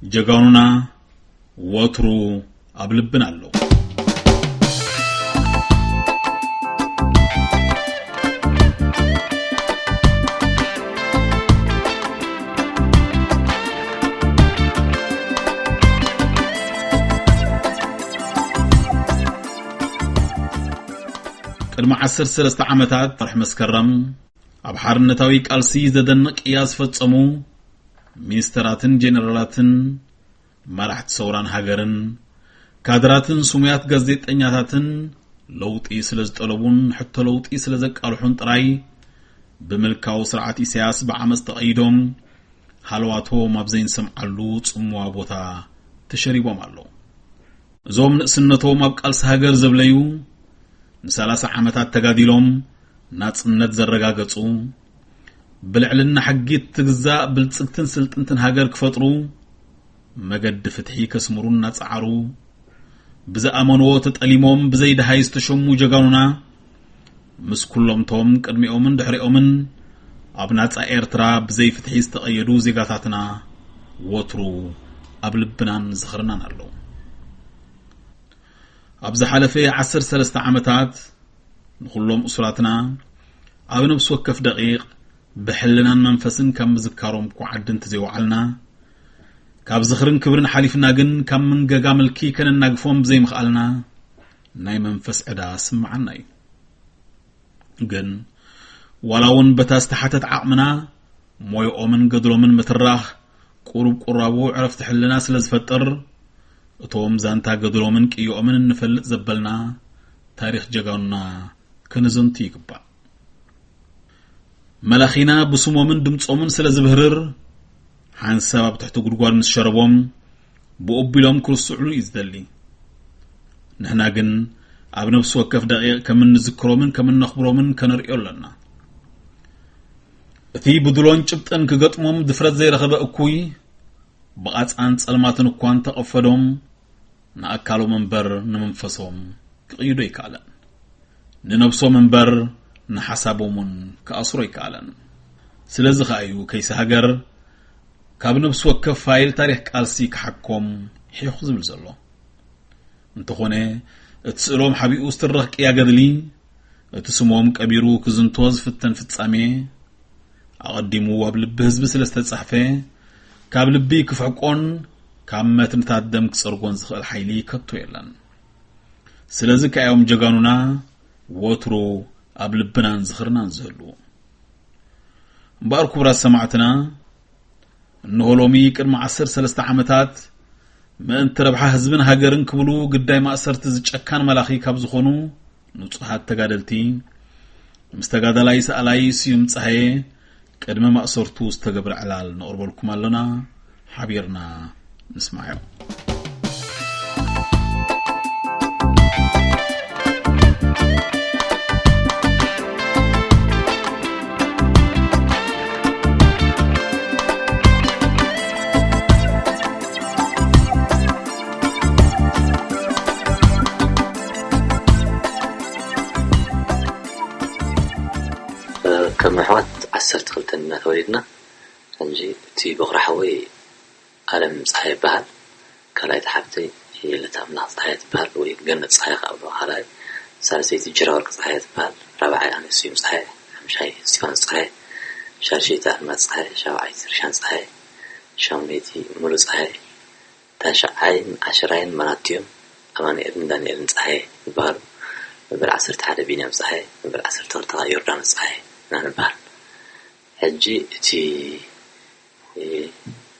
ጀጋኑና ወትሩ ኣብ ልብና ኣለዉ። ቅድሚ ዓሰርተ ሰለስተ ዓመታት ወርሒ መስከረም ኣብ ሓርነታዊ ቃልሲ ዘደንቕ ቅያ ዝፈጸሙ ሚኒስተራትን ጀነራላትን መራሕቲ ሰውራን ሃገርን ካድራትን ስሙያት ጋዜጠኛታትን ለውጢ ስለ ዝጠለቡን ሕቶ ለውጢ ስለ ዘቃልሑን ጥራይ ብምልካዊ ስርዓት ኢሳያስ ብዓመጽ ተቐይዶም ሃለዋቶም ኣብ ዘይንሰምዓሉ ጽምዋ ቦታ ተሸሪቦም ኣለዉ። እዞም ንእስነቶም ኣብ ቃልሲ ሃገር ዘብለዩ ንሰላሳ ዓመታት ተጋዲሎም ናጽነት ዘረጋገጹ ብልዕልና ሕጊ ትግዛእ ብልጽግትን ስልጥንትን ሃገር ክፈጥሩ መገዲ ፍትሒ ከስምሩ እናጸዓሩ ብዝኣመንዎ ተጠሊሞም ብዘይደሃይ ዝተሸሙ ጀጋኑና ምስ ኩሎምቶም ቅድሚኦምን ድሕሪኦምን ኣብ ናጻ ኤርትራ ብዘይ ፍትሒ ዝተቐየዱ ዜጋታትና ወትሩ ኣብ ልብናን ዝኽርናን ኣለዉ። ኣብ ዝሓለፈ ዓሰርተ ሰለስተ ዓመታት ንኹሎም እሱራትና ኣብ ነፍሲ ወከፍ ደቂቕ ብሕልናን መንፈስን ካብ ምዝካሮም እኳ ዓዲ እንተዘይወዓልና ካብ ዝኽርን ክብርን ሓሊፍና ግን ካብ መንገጋ ምልኪ ከነናግፎም ብዘይምኽኣልና ናይ መንፈስ ዕዳ ስምዓና እዩ። ግን ዋላ እውን በታ ዝተሓተት ዓቕምና ሞይኦምን ገድሎምን ምትራኽ ቁሩብ ቁራቡ ዕረፍቲ ሕልና ስለ ዝፈጥር እቶም ዛንታ ገድሎምን ቅይኦምን እንፈልጥ ዘበልና ታሪኽ ጀጋኑና ከነዘንቱ ይግባእ። መላኺና ብስሞምን ድምጾምን ስለ ዝብህርር ሓንሳብ ኣብ ትሕቲ ጉድጓድ ምስ ሸረቦም ብኡቢሎም ክርስዕሉ እዩ ዝደሊ። ንሕና ግን ኣብ ነፍሲ ወከፍ ደቂቕ ከም እንዝክሮምን ከም እነኽብሮምን ከነርእዮ ኣለና። እቲ ብድሎን ጭብጥን ክገጥሞም ድፍረት ዘይረኸበ እኩይ ብቓጻን ጸልማትን እኳ እንተቐፈዶም ንኣካሎም እምበር ንመንፈሶም ክቕይዶ ኣይከኣለን። ንነብሶም እምበር ንሓሳቦም እውን ክኣስሮ ኣይከኣለን። ስለዚ ከኣ እዩ ከይሲ ሃገር ካብ ነብሲ ወከፍ ፋይል ታሪኽ ቃልሲ ክሓኮም ሒኹ ዝብል ዘሎ። እንተኾነ እቲ ስእሎም ሓቢኡ ዝትረኽ ቅያ ገድሊ እቲ ስሞም ቀቢሩ ክዝንቶ ዝፍተን ፍጻሜ ኣቐዲሙ ኣብ ልቢ ህዝቢ ስለ ዝተጻሕፈ ካብ ልቢ ክፍሕቆን ካብ መትንታት ደም ክጸርጎን ዝኽእል ሓይሊ ከቶ የለን። ስለዚ ከኣዮም ጀጋኑና ወትሩ ኣብ ልብናን ዝኽርናን ዝህልዉ። እምበኣር ክቡራት ሰማዕትና እንሆ ሎሚ ቅድሚ ዓሰርተ ሰለስተ ዓመታት ምእንቲ ረብሓ ህዝብን ሃገርን ክብሉ ግዳይ ማእሰርቲ ዝጨካን መላኺ ካብ ዝኾኑ ንጹሃት ተጋደልቲ ምስ ተጋዳላይ ሰኣላይ ስዩም ጸሃየ ቅድሚ ማእሰርቱ ዝተገብረ ዕላል ነቕርበልኩም ኣለና። ሓቢርና ንስማዓዮ። ከም ኣሕዋት ዓሰርተ ክልተ ኢና ተወሊድና። ሕጂ እቲ በኹሪ ሓወይ ኣለም ፀሓይ ይበሃል። ካልኣይቲ ሓብተይ የለት ኣምላኽ ፀሓይ ትበሃል፣ ወይ ገነት ፀሓይ ከዓ ብሎ ካልኣይ። ሳልሰይቲ ጅራወርቅ ፀሓይ ትበሃል። ራብዓይ ኣነ ስዩም ፀሓይ፣ ሓምሻይ እስቲፋኖስ ፀሓይ፣ ሻድሸይቲ ኣልማዝ ፀሓይ፣ ሻብዓይቲ ርሻን ፀሓይ፣ ሻሙነይቲ ሙሉ ፀሓይ፣ ታሽዓይን ዓሽራይን መራትዮም ኣማኑኤልን ዳንኤልን ፀሓይ ይበሃሉ። መበል ዓሰርተ ሓደ ቢንያም ፀሓይ፣ መበል ዓሰርተ ክልተ ከዓ ዮርዳኖስ ፀሓይ ኢና ንበሃል። ሕጂ እቲ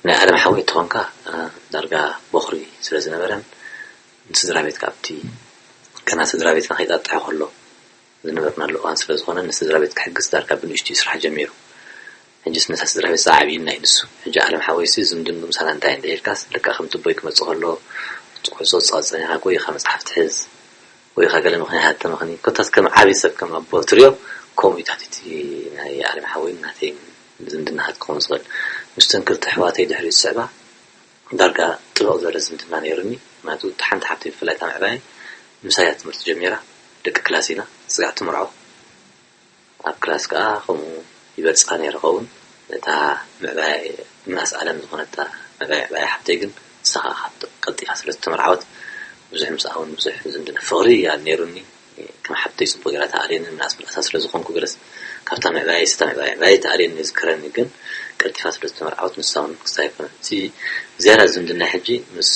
ናይ ዓለም ሓወይ ተኾንካ ዳርጋ ቦኽሪ ስለ ዝነበረን ንስድራ ቤትካ ኣብቲ ገና ስድራ ቤትና ከይጣጥሐ ከሎ ዝነበርናሉ እዋን ስለ ዝኾነ ንስድራ ቤት ክሕግዝ ዳርጋ ብንእሽቱ ስራሕ ጀሚሩ። ሕጂስ ነታ ስድራ ቤት ዝዓብየና እዩ ንሱ። ሕጂ ዓለም ሓወይሲ ዝምድንኡ ምሳና እንታይ እንድየ ኢልካስ ልክዕ ከምቲ ኣቦይ ክመጽእ ከሎ ኩዕሶ ትጻወት ጸኒሕካ ጎይኻ መጽሓፍ ትሕዝ ጎይኻ ገለ ምኽንያት ተመኽኒ ኮታስ ከም ዓቢ ሰብ ከም ኣቦ ትሪኦ። ከምኡ እዩ ታቲቲ ናይ ዓለም ሓወይን ናተይን ዝምድናታት ክኸውን ዝኽእል። ምስተን ክልተ ኣሕዋተይ ድሕሪኡ ዝስዕባ ዳርጋ ጥብቕ ዝበለ ዝምድና ነይሩኒ። ምኽንያቱ እታ ሓንቲ ሓብተይ ብፍላይ እታ ምዕባየ ምሳይ እያ ትምህርቲ ጀሚራ። ደቂ ክላስ ኢና። ስጋዕ ትምርዖ ኣብ ክላስ ከኣ ከምኡ ይበጽሓ ነይረ። ከውን እታ ምዕባየ ምናስ ዓለም ዝኾነት እታ ምዕባይ ምዕባይ ሓብተይ ግን ንሳ ከዓ ቀልጢፋ ስለ ዝተመርዓወት ብዙሕ ምስኣ እውን ብዙሕ ዝምድና ፍቕሪ ኣልነይሩኒ። ከም ሓብተይ ፅቡቅ ገይራ ተኣርየኒ ምናስ ምልኣሳ ስለ ዝኾንኩ ገለስ ካብታ ምዕባይ ስታ ምዕባይ ምዕባይ ተኣርየኒ ዝክረኒ ግን ቀልጢፋ ስለ ዝተመርዓወት ንሳ እውን ክስታይ ኣይኮነ እቲ ዝያዳ ዝምድና ሕጂ ምስ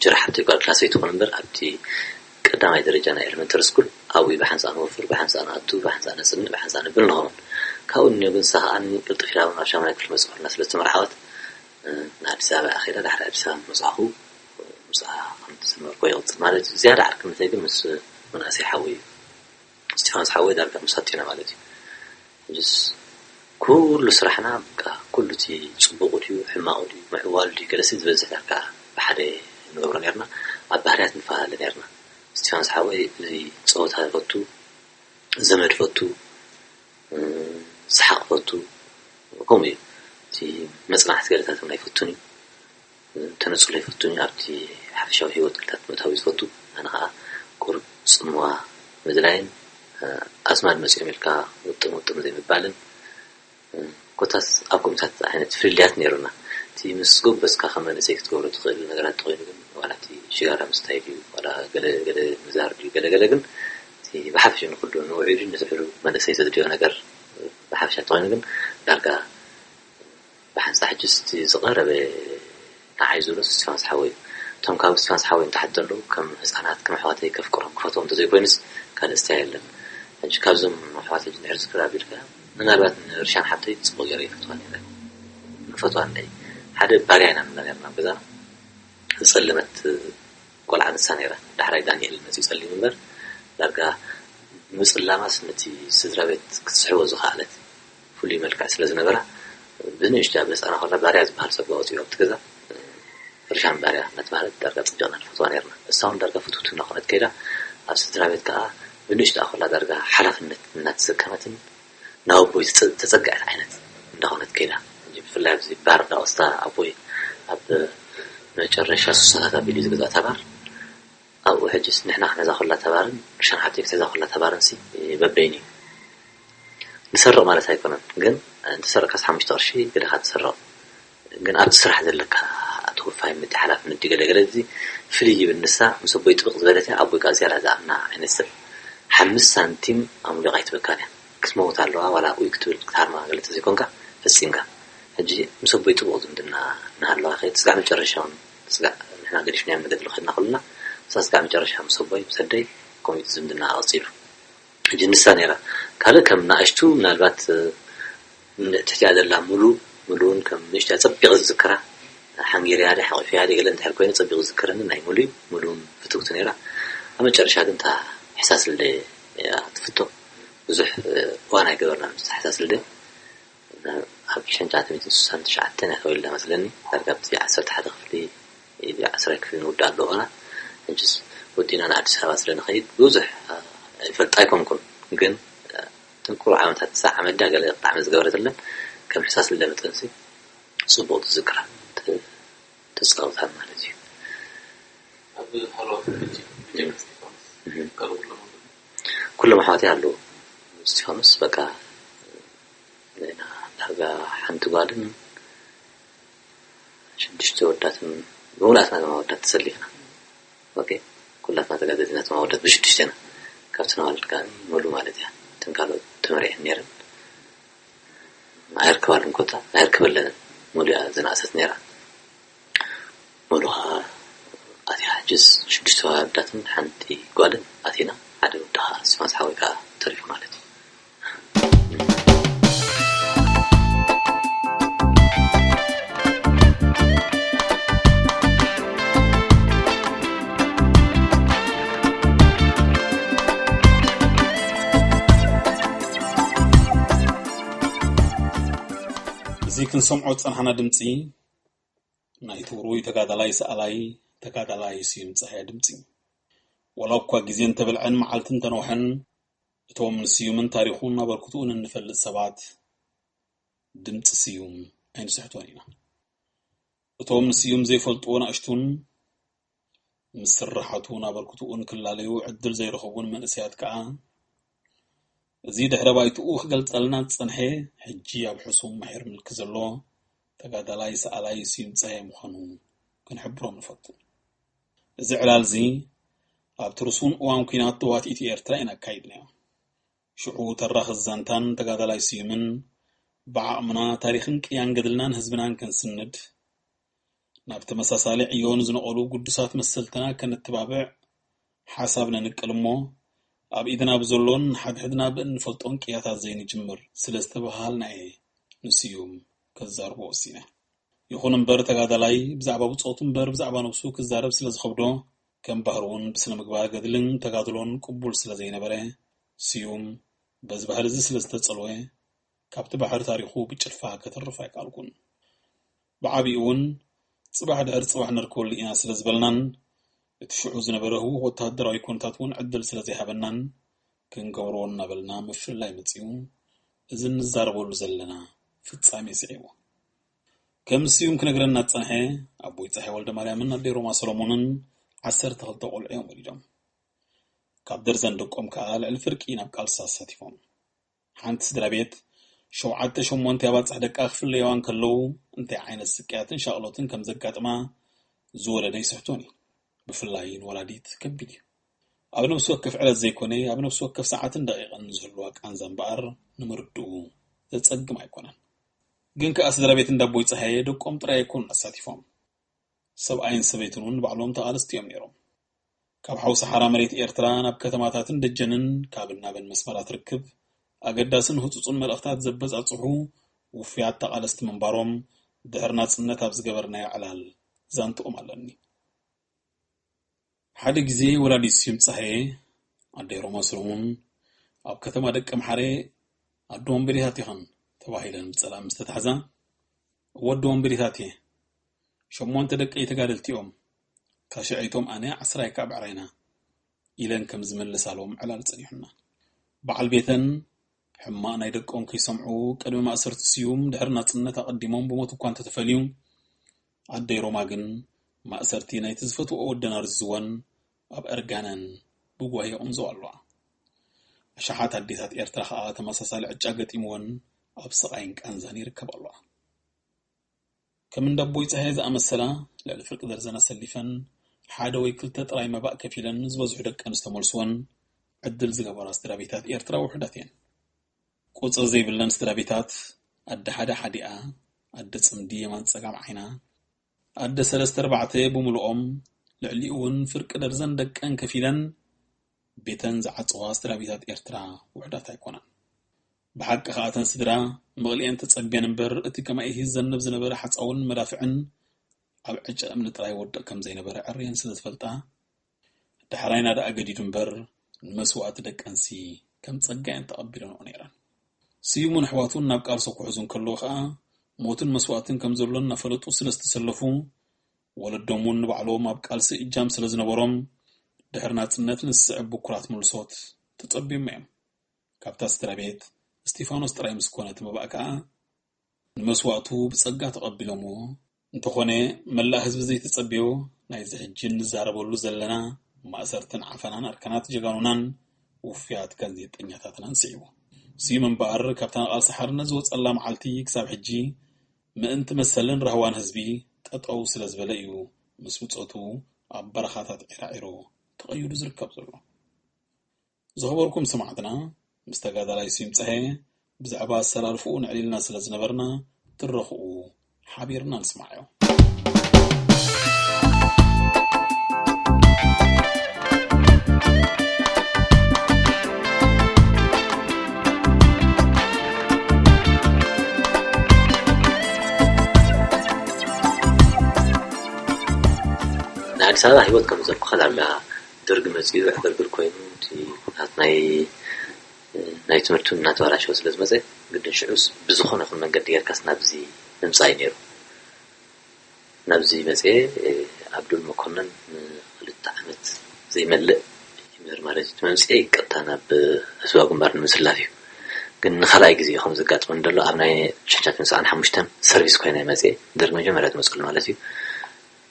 ጅራ ሓብተይ ጓል ክላሰይ ትኾን እምበር ኣብቲ ቀዳማይ ደረጃ ናይ ኤለመንተሪ ስኩል ኣብኡ ብሓንሳእ ንወፍር ብሓንሳእ ንኣቱ ብሓንሳእ ነፅንዕ ብሓንሳእ ንብል ንኸውን። ካብኡ ንዮ ግን ንሳ ከዓ ቅልጥፍ ኢላ እውን ኣብ ሻሙናይ ክፍሊ መፅእ ኮይና ስለ ዝተመርዓወት ንኣዲስ ኣበባ ኣኺላ ዳሕሪ ኣዲስ ኣበባ መፅኣኹ ምስኣ ከም ዝነበርኩ ይቕፅል ማለት እዩ። ዝያዳ ዓርክነተይ ግን ምስ መናእሰይ ሓወይ እዩ። እስጢፋኖስ ሓወይ ዳርጋ ምሳቱ ኢና ማለት እዩ። ሕጅስ ኩሉ ስራሕና በቃ ኩሉ እቲ ፅቡቁ ድዩ ሕማቁ ድዩ ምዕዋሉ ድዩ ገለሲ ዝበዝሕ ዳርጋ ብሓደ ንገብሮ ነርና። ኣብ ባህርያት ንፈላለ ነርና። እስጢፋኖስ ሓወይ እዚ ፀወታ ይፈቱ፣ ዘመድ ይፈቱ፣ ሰሓቅ ይፈቱ፣ ከምኡ እዩ። እቲ መፅናዕቲ ገለታት እውን ኣይፈቱን እዩ። ተነፅሎ ይፈቱን ኣብቲ ሓፈሻዊ ሂወት ክልታት ምእታዊ ዝፈቱ ኣነ ከዓ ቁሩብ ፅምዋ ምድላይን ኣስማድ መፅኦም ኢልካ ውጥም ውጥም ዘይምባልን ኮታስ ኣብ ከምታት ዓይነት ፍልልያት ነይሩና እቲ ምስ ጎበዝካ ከም መንእሰይ ክትገብሮ ትኽእል ነገራት ተኮይኑ ግን ዋላ እቲ ሽጋራ ምስታይ ድዩ ዋላ ገለ ገለ ምዛር ድዩ ገለ ገለ ግን እቲ ብሓፈሻ ንኩሉ ንውዒዱ ንዝሕሉ መንእሰይ ዘድልዮ ነገር ብሓፈሻ ተኮይኑ ግን ዳርጋ ብሓንሳ ሕጅስ እቲ ዝቐረበ ንዓይ ዝብሎ እስቲፋኖስ ሓወይ እዩ። እቶም ካብ እስቲፋኖስ ሓወይ ንታሕቲ ዘለዉ ከም ህፃናት ከም ኣሕዋተይ ከፍቅሮም ክፈትዎም እንተዘይኮይኑስ ካልእ እስታይ የለን። ሕጂ ካብዞም ኣሕዋት ሕጂ ንዕርስ ክራብ ኢልካ ምናልባት ንርሻን ሓብተይ ፅቡቅ ገይረ ይፈትዋ ነይረ። ንፈትዋ ኣለይ ሓደ ባርያ ኢና ንብላ ነርና ኣብ ገዛና ዝፀለመት ቆልዓ ንሳ ነይራ። ዳሕራይ ዳንኤል መፅኡ ፀሊም እምበር ዳርጋ ምፅላማስ ነቲ ስድራ ቤት ክትስሕቦ ዝኸኣለት ፍሉይ መልክዕ ስለ ዝነበራ ብንእሽታ ኣብ ህፃና ከላ ባርያ ዝበሃል ሰብ ኣውፅኡ ኣብቲ ገዛ ርሻን ባርያ እናተባህለት ዳርጋ ፅቢቕና ንፈትዋ ነርና። እሳ እውን ዳርጋ ፍትውቲ እናኾነት ከይዳ ኣብ ስድራ ቤት ከዓ ብንእሽታ ከላ ዳርጋ ሓላፍነት እናተሰከመትን ናብ ኣቦይ ተፀግዐት ዓይነት እንዳኾነት ከይዳ። ብፍላይ ኣብዚ ባር እንዳወስዳ ኣቦይ ኣብ መጨረሻ ሱሳታት ኣቢሉ ዝገዛእታ ባር ኣብኡ ሕጅስ ንሕና ክንሕዛ ከላ ተባርን ሸንሓቲ ክትሕዛ ከላ ተባርን ሲ በበይን እዩ። ንሰርቕ ማለት ኣይኮነን ግን እንተሰርቕካስ ሓሙሽተ ቅርሺ ገለኻ ትሰርቕ ግን ኣብቲ ስራሕ ዘለካ ተወፋይነት ሓላፍነት ድዩ ገለገለ እዚ ፍልይ ይብል። ንሳ ምስ ኣቦይ ጥብቕ ዝበለት እያ። ኣቦይ ከዓ ዝያዳ ዝኣምና ዓይነት ሰብ ሓምስት ሳንቲም ኣምሊቓ ኣይትበካን እያ። ክትመውት ኣለዋ ዋላ ኣብኡ ክትብል ክትሃርማ ገለ ተዘይኮንካ ፈፂምካ። ሕጂ ምስ ኣቦይ ጥቡቕ ዝምድና እናሃለዋ ከይድ ስጋዕ መጨረሻ እውን ስጋዕ ንሕና ገዲፍናዮም ንገድል ከድና ከለና እሳ ስጋዕ መጨረሻ ምስ ኣቦይ ምስ ኣደይ ከምኡ ዝምድና ቀፂሉ። ሕጂ ንሳ ነይራ ካልእ ከም ንኣሽቱ ምናልባት ትሕቲኣ ዘላ ሙሉ ሙሉ እውን ከም ንእሽትያ ፀቢቐ ዝዝክራ ሓንጊርያ ደ ሓቂፍያ ደ ገለ እንድሕር ኮይነ ፀቢቑ ዝዝክረኒ ናይ ሙሉ እዩ። ሙሉ እውን ፍትውቲ ነይራ። ኣብ መጨረሻ ግን እታ ሕሳስ ልደ እያ ትፍቶ። ብዙሕ እዋን ኣይገበርና ምስ ሕሳስ ልደ ኣብ ሽሕን ትሽዓተ ሚእትን ስሳን ትሽዓተን እያ ተወሊዳ መስለኒ። ዳርጋ ኣብቲ ዓሰርተ ሓደ ክፍሊ ዓስራይ ክፍሊ ንውዳእ ኣለዎ ኾና ሕጅስ ወዲና ንኣዲስ ኣበባ ስለ ንኸይድ ብዙሕ ይፈልጥ ኣይኮንኩን። ግን ትንኩር ዓመታት እሳ ዓመዳ ገለ ጣዕሚ ዝገበረት ኣለን ከም ሕሳስ ልደ መጠንሲ ፅቡቅ ትዝክራ ትፃወታ ማለት እዩ። ኩሎም ኣሕዋተይ ኣለዉ። እስቲፋኖስ በቃ ዳርጋ ሓንቲ ጓልን ሽዱሽተ ወዳትን ብምሉኣትና ድማ ወዳት ተሰሊፍና። ኦኬ ኩላትና ተጋደልቲ ናትና ወዳት ብሽዱሽተ ኢና። ካብቲ ነዋልድ ከኣ ሙሉ ማለት እያ። እተን ካልኦት ተመሪዐን ነይረን። ኣይርከባሉን ኮታ ኣይርከበለንን። ሙሉ እያ ዝነኣሰት ነይራ። ሙሉ ከኣ ኣትያ። ሕጅስ ሽዱሽተ ወዳትን ሓንቲ ጓልን ኣቲና። ሓደ ወዲ ከኣ ስማስ ሓወይ ከኣ ተሪፉ ማለት እዩ። እዚ ክንሰምዖ ዝጸናሕና ድምጺ ናይቲ ውሩይ ተጋዳላይ ሰኣላይ ተጋዳላይ ስዩም ጸሃየ ድምጺ እዩ። ዋላ እኳ ግዜ እንተበልዐን መዓልቲ እንተነውሐን እቶም ንስዩምን ታሪኹን ኣበርክትኡን እንፈልጥ ሰባት ድምጺ ስዩም ኣይንስሕቶን ኢና። እቶም ንስዩም ዘይፈልጥዎ ንኣሽቱን ምስ ስርሓቱን ኣበርክትኡን ክላለዩ ዕድል ዘይረኸቡን መንእሰያት ከኣ እዚ ድሕረ ባይትኡ ክገልጸልና ዝጸንሐ ሕጂ ኣብ ሕሱም ምሒር ምልኪ ዘሎ ተጋዳላይ ሰኣላይ ስዩም ጸሃየ ምዃኑ ክንሕብሮም ንፈቱ። እዚ ዕላል እዚ ኣብቲ ርሱን እዋን ኲናት ተዋቲእቲ ኤርትራ ኢና ኣካይድናዮ። ሽዑ ተራኺ ዛንታን ተጋዳላይ ስዩምን ብዓቕምና ታሪኽን ቅያን ገድልናን ህዝብናን ክንስንድ፣ ናብ ተመሳሳሊ ዕዮ ንዝነቐሉ ግዱሳት መሰልትና ከነተባብዕ ሓሳብ ነንቅል እሞ፣ ኣብ ኢድና ብዘሎን ሓድሕድና ብእንፈልጦን ቅያታት ዘይንጅምር ስለ ዝተበሃልና እየ ንስዩም ከዛርቦ ወሲነ። ይኹን እምበር ተጋዳላይ ብዛዕባ ብጾቱ እምበር ብዛዕባ ነብሱ ክዛረብ ስለ ዝኸብዶ፣ ከም ባህሪ እውን ብስነ ምግባር ገድልን ተጋድሎን ቅቡል ስለ ዘይነበረ፣ ስዩም በዚ ባህሪ እዚ ስለ ዝተጸልወ፣ ካብቲ ባሕሪ ታሪኹ ብጭልፋ ከተርፍ ኣይከኣልኩን። ብዓቢኡ እውን ጽባሕ ድሕሪ ጽባሕ ነርከበሉ ኢና ስለ ዝበልናን፣ እቲ ሽዑ ዝነበረ ህዉኽ ወተሃደራዊ ኩነታት እውን ዕድል ስለ ዘይሃበናን፣ ክንገብሮ እናበልና ምፍልላይ መጺኡ፣ እዚ እንዛረበሉ ዘለና ፍጻሜ ስዒቡ። ከም ስዩም ክነግረና ዝጸንሐ፣ ኣቦይ ጸሓይ ወልደ ማርያምን ኣደይ ሮማ ሰሎሞንን ዓሰርተ ክልተ ቆልዑ እዮም ወሊዶም። ካብ ደርዘን ደቆም ከኣ ልዕሊ ፍርቂ ናብ ቃልሲ ኣሳቲፎም። ሓንቲ ስድራ ቤት ሸውዓተ ሸሞንተ ኣባጽሕ ደቃ ክፍለየዋ እንከለዉ፣ እንታይ ዓይነት ስቅያትን ሻቕሎትን ከም ዘጋጥማ ዝወለደ ይስሕቶን እዩ። ብፍላይ ንወላዲት ከቢድ እዩ። ኣብ ነፍሲ ወከፍ ዕለት ዘይኮነ፣ ኣብ ነፍሲ ወከፍ ሰዓትን ደቂቕን ዝህልዋ ቃንዛ እምበኣር ንምርድኡ ዘጸግም ኣይኮነን። ግን ከኣ ስድራ ቤት እንዳቦይ ጸሃየ ደቆም ጥራይ ኣይኮኑን ኣሳቲፎም። ሰብኣይን ሰበይትን እውን ባዕሎም ተቓለስቲ እዮም ነይሮም። ካብ ሓው ሰሓራ መሬት ኤርትራ ናብ ከተማታትን ደጀንን ካብን ናብን መስመራት ርክብ ኣገዳስን ህጹጽን መልእኽታት ዘበጻጽሑ ውፉያት ተቓለስቲ ምንባሮም ድሕሪ ናጽነት ኣብ ዝገበርናዮ ዕላል ዛንትኦም ኣለኒ። ሓደ ግዜ ወላዲት ስዩም ጸሃየ፣ ኣደይ ሮማ ሰሎሞን፣ ኣብ ከተማ ደቀምሓረ ኣዶ ወንበዴታት ኢኸን ተባሂለን ብጸላም ምስ ተታሕዛ፣ እወ ኣዶ ወንበዴታት እየ፣ ሸሞንተ ደቀይ ተጋደልቲ እዮም፣ ታሽዐይቶም ኣነ ዓስራይ ከኣ ብዕራይና ኢለን ከም ዝመልሳሎም ዕላል ጸኒሑና። በዓል ቤተን ሕማቕ ናይ ደቆም ከይሰምዑ ቅድሚ ማእሰርቲ ስዩም ድሕሪ ናጽነት ኣቐዲሞም ብሞት እኳ እንተተፈልዩ፣ ኣደይ ሮማ ግን ማእሰርቲ ናይቲ ዝፈትውኦ ወደን ኣርዝዝወን ኣብ እርጋነን ብጓሂ የቐንዝዋ ኣለዋ። ኣሽሓት ኣዴታት ኤርትራ ከኣ ተመሳሳሊ ዕጫ ገጢምወን ኣብ ስቓይን ቃንዛን ይርከባ ኣለዋ። ከም እንዳ ኣቦይ ጸሃየ ዝኣመሰላ ልዕሊ ፍርቂ ደርዘን ኣሰሊፈን ሓደ ወይ ክልተ ጥራይ መባእ ከፊለን ዝበዝሑ ደቀን ዝተመልስወን ዕድል ዝገበራ ስድራ ቤታት ኤርትራ ውሑዳት እየን። ቁጽሪ ዘይብለን ስድራ ቤታት ኣደ ሓደ ሓዲኣ፣ ኣደ ጽምዲ የማን ጸጋም ዓይና፣ ኣደ ሰለስተ ኣርባዕተ ብምሉኦም፣ ልዕሊኡ እውን ፍርቂ ደርዘን ደቀን ከፊለን ቤተን ዝዓጸዋ ስድራ ቤታት ኤርትራ ውሑዳት ኣይኮናን። ብሓቂ ከኣ እተን ስድራ መቕልኤን ተጸብየን እምበር፣ እቲ ከማይ ሂዝ ዘንብ ዝነበረ ሓጻውን መዳፍዕን ኣብ ዕጨ እምኒ ጥራይ ወድቕ ከም ዘይነበረ ዕርየን ስለ ዝፈልጣ፣ ዳሕራይና ደኣ ገዲዱ እምበር፣ ንመስዋእቲ ደቀንሲ ከም ጸጋየን ተቐቢለንኦ ነይረን። ስዩምን ኣሕዋቱን ናብ ቃልሲ ክውሕዙ እንከለዉ ከኣ፣ ሞትን መስዋእትን ከም ዘሎ እናፈለጡ ስለ ዝተሰለፉ፣ ወለዶም እውን ንባዕሎም ኣብ ቃልሲ እጃም ስለ ዝነበሮም፣ ድሕሪ ናጽነት ንዝስዕብ ብኩራት ምልሶት ተጸብዮም እዮም። ካብታ ስድራ ቤት እስጢፋኖስ ጥራይ ምስ ኮነ እቲ መባእ ከኣ ንመስዋእቱ ብጸጋ ተቐቢሎምዎ። እንተኾነ፣ መላእ ህዝቢ ዘይተጸበዮ ናይዚ ሕጂ እንዛረበሉ ዘለና ማእሰርትን ዓፈናን ኣርካናት ጀጋኑናን ውፉያት ጋዜጠኛታትናን ስዒቡ። ስዩም እምበኣር፣ ካብታ ንቓልሲ ሓርነት ዝወጸላ መዓልቲ ክሳብ ሕጂ ምእንቲ መሰልን ራህዋን ህዝቢ ጠጠው ስለ ዝበለ እዩ ምስ ብጾቱ ኣብ በረኻታት ዒራዒሮ ተቐይዱ ዝርከብ ዘሎ። ዝኸበርኩም ሰማዕትና፣ ምስ ተጋዳላይ ስዩም ጸሃየ ብዛዕባ ኣሰላልፍኡ ነዕሊልና ስለ ዝነበርና፣ ትረኽኡ ሓቢርና ንስማዓዮ። ንኣዲስ ኣበባ ህይወት ከም ዘልኩኻ ዳርጋ ደርጊ መጺኡ ዕግርግር ኮይኑ፣ እቲ ኩነታት ናይ ናይ ትምህርቲ እውን እናተበላሸወ ስለ ዝመጸ፣ ግድን ሽዑስ ብዝኾነ ይኹን መንገዲ ጌርካስ ናብዚ ምምጻእ እዩ ነይሩ። ናብዚ መጽየ፣ ኣብዱል መኮነን ንኽልተ ዓመት ዘይመልእ ይምህር ማለት እዩ። እቲ መምጽኤ ቀጥታ ናብ ህዝባዊ ግንባር ንምስላፍ እዩ። ግን ንኻልኣይ ግዜ ከም ዘጋጥመኒ ዘሎ ኣብ ናይ ሽሕን ትሽዓን ሓሙሽተን ሰርቪስ ኮይነ መጽየ፣ ደርጊ መጀመርያ ዝመጸሉ ማለት እዩ።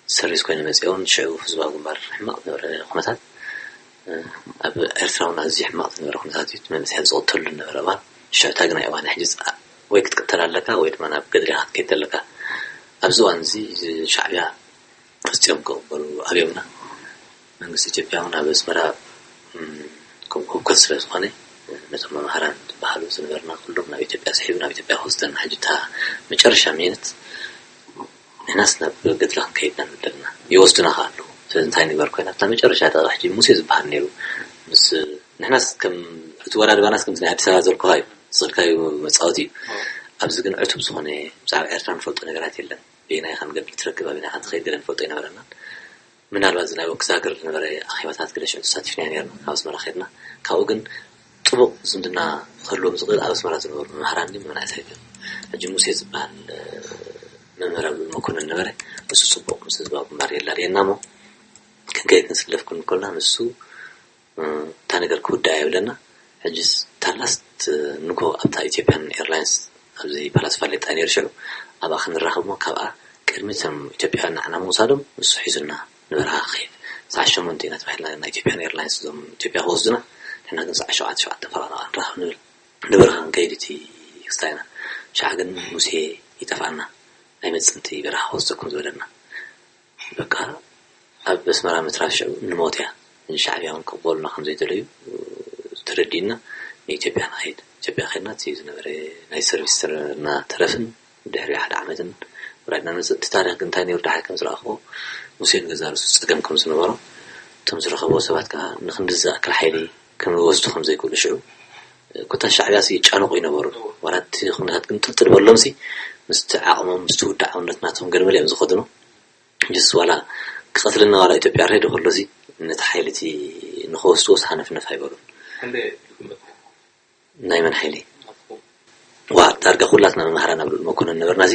ሰርቪስ ኮይነ መጽየ እውን ሽዑ ህዝባዊ ግንባር ሕማቕ ዝነበረ ኩነታት፣ ኣብ ኤርትራ እውን ኣዝዩ ሕማቕ ዝነበረ ኩነታት እዩ። እቲ መንእሰያት ዝቕተሉ ዝነበረ እዋን፣ ሽዑ እታ ግናይ እዋን ሕጂ ወይ ክትቅተል ኣለካ ወይ ድማ ናብ ገድሊ ኢኻ ክትከይድ ዘለካ። ኣብዚ እዋን እዚ ሻዕብያ ክስቲኦም ክቕበሉ ኣብዮምና። መንግስቲ ኢትዮጵያ እውን ኣብ ኣስመራ ከም ህውከት ስለ ዝኾነ፣ ነቶም መምሃራን ዝበሃሉ ዝነበርና ኩሎም ናብ ኢትዮጵያ ስሒቡ ናብ ኢትዮጵያ ክወስደና፣ ሕጂ እታ መጨረሻ ሚኒት ንሕናስ ናብ ገድሊ ክንከይድ ኢና ንብል ኣለና። ይወስዱና ከ ኣለዉ። ስለዚ እንታይ ንግበር ኮይና ኣብታ መጨረሻ ደቂቕ፣ ሕጂ ሙሴ ዝበሃል ነይሩ። ምስ ንሕናስ ከም እቲ ወራድባናስ ከምቲ ናይ ኣዲስ ኣበባ ዘልኩኻ እዩ። ዝኽልካዩ መጻወቲ እዩ። ኣብዚ ግን ዕቱብ ዝኾነ ብዛዕባ ኤርትራ ንፈልጦ ነገራት የለን። በየናይ ኢኻ ንገድሊ ትረክብ፣ ኣበየናይ ኢኻ ትኸይድ ገለ ንፈልጦ ኣይነበረናን። ምናልባት እዚ ናይ ወኪስ ሃገር ዝነበረ ኣኼባታት ገለ ሽዑ ተሳቲፍና ነርና፣ ኣብ ኣስመራ ኸድና። ካብኡ ግን ጥቡቕ ዝምድና ክህልዎም ዝኽእል ኣብ ኣስመራ ዝነበሩ መምህራን ድዩ መናእሰይ ግን። ሕጂ ሙሴ ዝበሃል መምህር ኣብ መኮነን ነበረ። እሱ ጽቡቕ ምስ ህዝባዊ ግንባር የላልየና እሞ ክንከይድ ክንስለፍ ክንከልና ንሱ እታ ነገር ክውዳእ የብለና። ሕጅስ ታላስት ንጎ ኣብታ ኢትዮጵያን ኤርላይንስ ኣብዚ ፓላስ ፋሌጣ ነይሩ ሽዑ ኣብኣ ክንራኸብ እሞ ካብኣ ቅድሚ እቶም ኢትዮጵያውያን ንዓና ምውሳዶም ንሱ ሒዙና ንበረኻ ክኸይድ ሰዓት ሸሞንተ ኢና ተባሂልና። ናይ ኢትዮጵያን ኤርላይንስ እዞም ኢትዮጵያ ክወስዱና፣ ንሕና ግን ሰዓት ሸውዓተ ሸውዓተ ፈረቓ ንራኸብ ንብል። ንበረኻ ክንከይድ እቲ ክስታይና ሸዓ ግን ሙሴ ይጠፍኣና። ኣይመጽእን እቲ በረኻ ክወስደኩም ዝበለና። በቃ ኣብ ኣስመራ ምትራፍ ሽዑ ንሞት እያ። ንሻዕብያ እውን ክቕበሉና ከም ዘይደለዩ ተረዲእና ንኢትዮጵያ ንኸይድ። ኢትዮጵያ ከድና እቲ ዝነበረ ናይ ሰርቪስ ተረፍን ድሕሪ ሓደ ዓመትን ወራድና ንመጽእ። እቲ ታሪኽ ግን እንታይ ነይሩ ደሓር ከም ዝረኣኽዎ ሙሴ ንገዛ ርእሱ ጸገም ከም ዝነበሮ እቶም ዝረኸብዎ ሰባት ከኣ ንኽንድዚ ዝኣክል ሓይሊ ክወስዱ ከም ዘይክእሉ ሽዑ ኮታስ ሻዕብያ ሲ ይጫነቑ ይነበሩ። ዋላ እቲ ኩነታት ግን ጥልጥል በሎምሲ ምስቲ ዓቕሞም ምስቲ ውዳዓውነት ናቶም ገለመለ እዮም ዝኸድኑ። ጅስ ዋላ ክቐትልና ዋላ ኢትዮጵያ ሬድ ከሎሲ ነቲ ሓይሊ እቲ ንኸወስድዎ ሃነፍነፍ ኣይበሉን። ናይ መን ሓይሊ? ዋ ዳርጋ ኩላትና መምሃራን ኣብ ልኡል መኮነን ነበርና። እዚ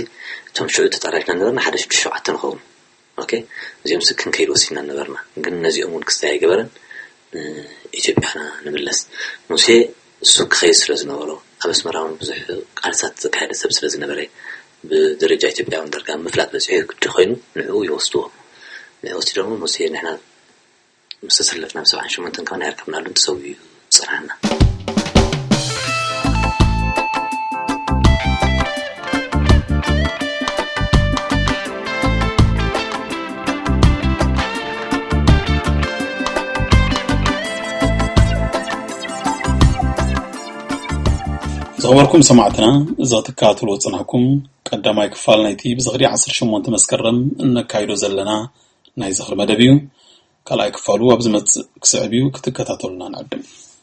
እቶም ሽዑ ተጣራሪፍና ነበርና ሓደ ሽዱሽተ ሸውዓተ ንኸውን። ኦኬ፣ እዚኦም ሲ ክንከይድ ወሲና ነበርና። ግን ነዚኦም እውን ክስታይ ኣይገበረን። ኢትዮጵያና ንምለስ። ሙሴ እሱ ክኸይድ ስለ ዝነበሮ ኣብ ኣስመራ እውን ብዙሕ ቃልሳት ዘካየደ ሰብ ስለ ዝነበረ ብደረጃ ኢትዮጵያውን ዳርጋ ምፍላጥ በፂሑ ግዲ ኮይኑ ንዕኡ ይወስድዎ። ንዕኡ ወሲዶሞ ሙሴ ንሕና ምስ ተሰለፍና ብ ሰብዓን ሸሞንተን ከማን ኣይርከብናሉን፣ ተሰዊኡ ጸንሓና። ዝኸበርኩም ሰማዕትና፣ እዚ ክትከታተልዎ ዝጸናሕኩም ቀዳማይ ክፋል ናይቲ ብዝኽሪ ዓሰርተ ሸሞንተ መስከረም እነካይዶ ዘለና ናይ ዝኽሪ መደብ እዩ። ካልኣይ ክፋሉ ኣብ ዝመጽእ ክስዕብ እዩ፣ ክትከታተሉና ንዕድም።